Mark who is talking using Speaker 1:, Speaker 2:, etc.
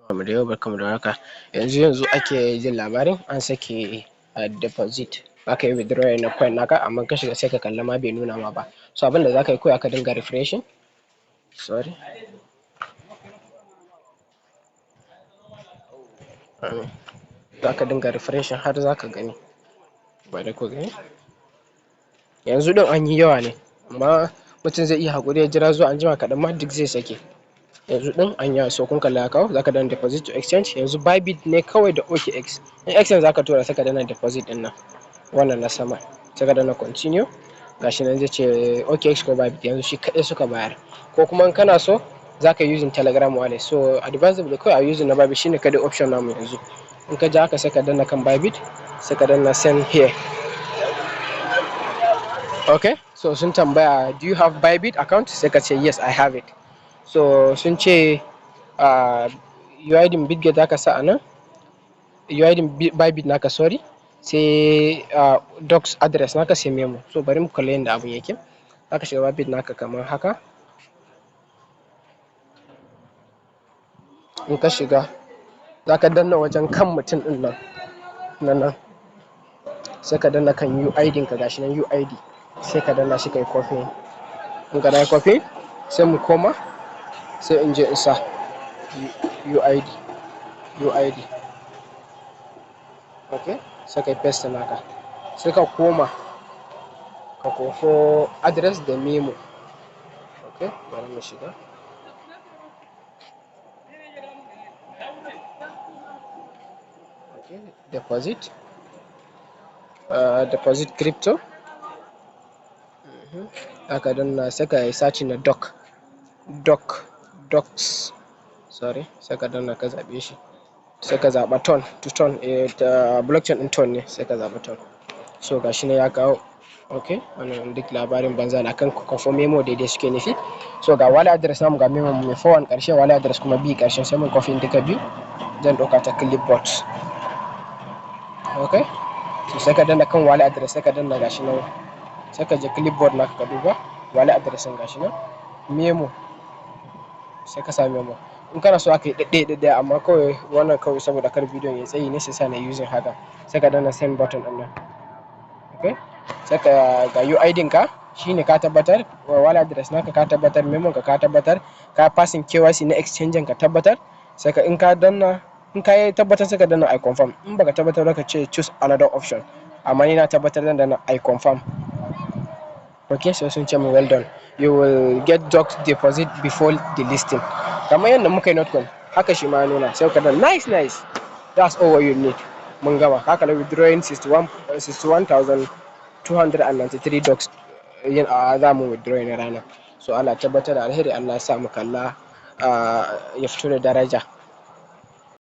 Speaker 1: Barkanmu da yau, barkanmu da warhaka. Yanzu yanzu ake jin labarin an sake deposit, zaka yi withdrawing na coin naka, amma ka shiga sai ka kalla ma bai nuna ma ba. So abinda zaka yi kawai, aka dinga refreshing, sorry, zaka dinga refreshing har zaka gani. Bari ku gani, yanzu ɗin an yi yawa ne, amma mutum zai iya haƙuri ya jira zuwa anjima kaɗan ma duk zai sake. Yanzu ɗin an yi, so kun kalla ya kawo, zaka danna deposit to exchange. Yanzu Bybit ne kawai da OKX. In exchange zaka tura, sai ka danna deposit ɗin nan, wannan na sama, sai ka danna continue. Gashi nan zai ce OKX ko Bybit, yanzu shi kaɗai suka bayar. Ko kuma in kana so zaka yi using Telegram wallet. So advisable kawai a using na Bybit, shine kaɗai option namu yanzu. In ka ji haka, sai ka danna kan Bybit, sai ka danna send here. Okay, so sun tambaya, "Do you have Bybit account?" Sai ka ce, "Yes, I have it." So sun ce UID Bitget zaka sa a nan, UID Bybit naka, sorry, sai docs address naka, sai memo. So bari mu kalli yadda abun yake. Zaka shiga Bybit naka kamar haka. In ka shiga, zaka danna wajen kan mutum ɗin nan na nan, sai ka danna kan UID ka. Gashi nan UID, sai ka danna shi, kai copy. In ka yi copy, sai mu koma, sai in je in sa UID, UID. Okay, sai kai paste naka, sai ka koma ka kwafo address da memo. Okay, bari mu shiga. Okay, deposit, deposit crypto. Aka danna, sai ka yi searching na doc doc docs, sorry. Sai ka danna, ka zaɓe shi, sai ka zaɓa ton to ton, eh, ta blockchain ɗin Ton ne, sai ka zaɓa Ton. So gashi nan ya kawo. Okay, wannan duk labarin banza ne akan kwafo memo, daidai suke nufi. So ga wallet address namu, ga memo mai 41 ƙarshe, wallet address kuma biyu ƙarshen. Sai mun copy duka biyu, zan ɗauka ta clipboard. Okay, so sai ka danna kan wallet address, sai ka danna, gashi nan, sai ka je clipboard naka ka duba wallet address ɗin, gashi nan, memo, sai ka sa memo. In kana so aka yi ɗaɗɗaya ɗaɗɗaya, amma kawai wannan kawai saboda kar bidiyon ya tsayi ne sai sa na using haka. Sai ka danna send button ɗin nan. Okay, sai ka ga UID ka, shine ka tabbatar wallet address naka, ka tabbatar memo ka, ka tabbatar ka passing KYC na exchange, ka tabbatar. Sai ka, in ka danna, in ka yi tabbatar, sai ka danna "I confirm". In baka tabbatar ba, ka ce "Choose another option", amma ni na tabbatar, zan danna "I confirm". Okay, so sun ce min, "Well done, you will get docs deposit before the listing." Kamar yadda muka yi Notcoin, haka shi ma ya nuna. Sai ka danna nice nice. That's all what you need. Mun gama haka na withdrawing 61 61,293 docs yin a za mu withdrawing na rana. So Allah tabbatar da alheri, Allah ya sa mu kalla ya fito da daraja.